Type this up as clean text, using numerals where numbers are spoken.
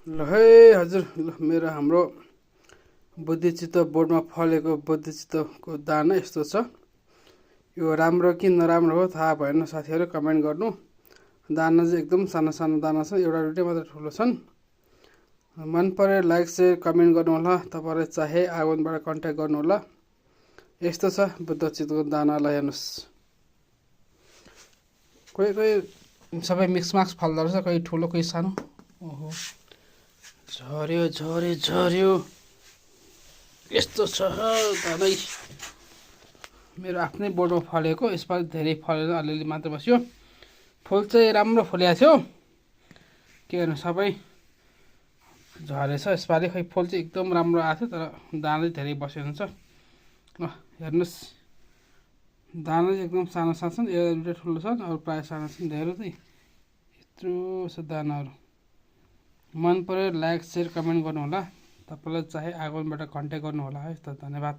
ल है हजुर, ल मेरो हाम्रो बुद्धिचित्त बोर्डमा फलेको बुद्धिचित्तको दाना यस्तो छ। यो राम्रो कि नराम्रो हो थाहा भएन साथीहरू, कमेन्ट गर्नु। दाना चाहिँ एकदम सानो सानो दाना छ, एउटा दुइटै मात्र ठुलो छन्। मन परे लाइक शेयर कमेन्ट गर्नुहोला। तपाईँलाई चाहे आगमनबाट कन्ट्याक्ट गर्नुहोला। यस्तो छ बुद्धिचित्तको दानालाई हेर्नुहोस्। कोही कोही सबै मिक्समाक्स फल्दो रहेछ, कोही ठुलो कोही सानो। ओहो झऱ्यो झऱ्यो झऱ्यो, यस्तो छ दानै। मेरो आफ्नै बोर्डमा फलेको, यसपालि धेरै फलेन, अलिअलि मात्र बस्यो। फुल चाहिँ राम्रो फुलेको थियो, के गर्नु सबै झरेछ यसपालि। खै फुल चाहिँ एकदम राम्रो आएको थियो, तर दाना चाहिँ धेरै बसेको हुन्छ। ल हेर्नुहोस्, दाना चाहिँ एकदम सानो सानो छन्, एउटा दुइटा ठुलो छन्, अरू प्रायः सानो छन्। धेरै चाहिँ यत्रो छ दानाहरू। मन पऱ्यो लाइक शेयर कमेन्ट गर्नुहोला। तपाईँलाई चाहे आगमनबाट कन्ट्याक्ट गर्नुहोला है त। धन्यवाद।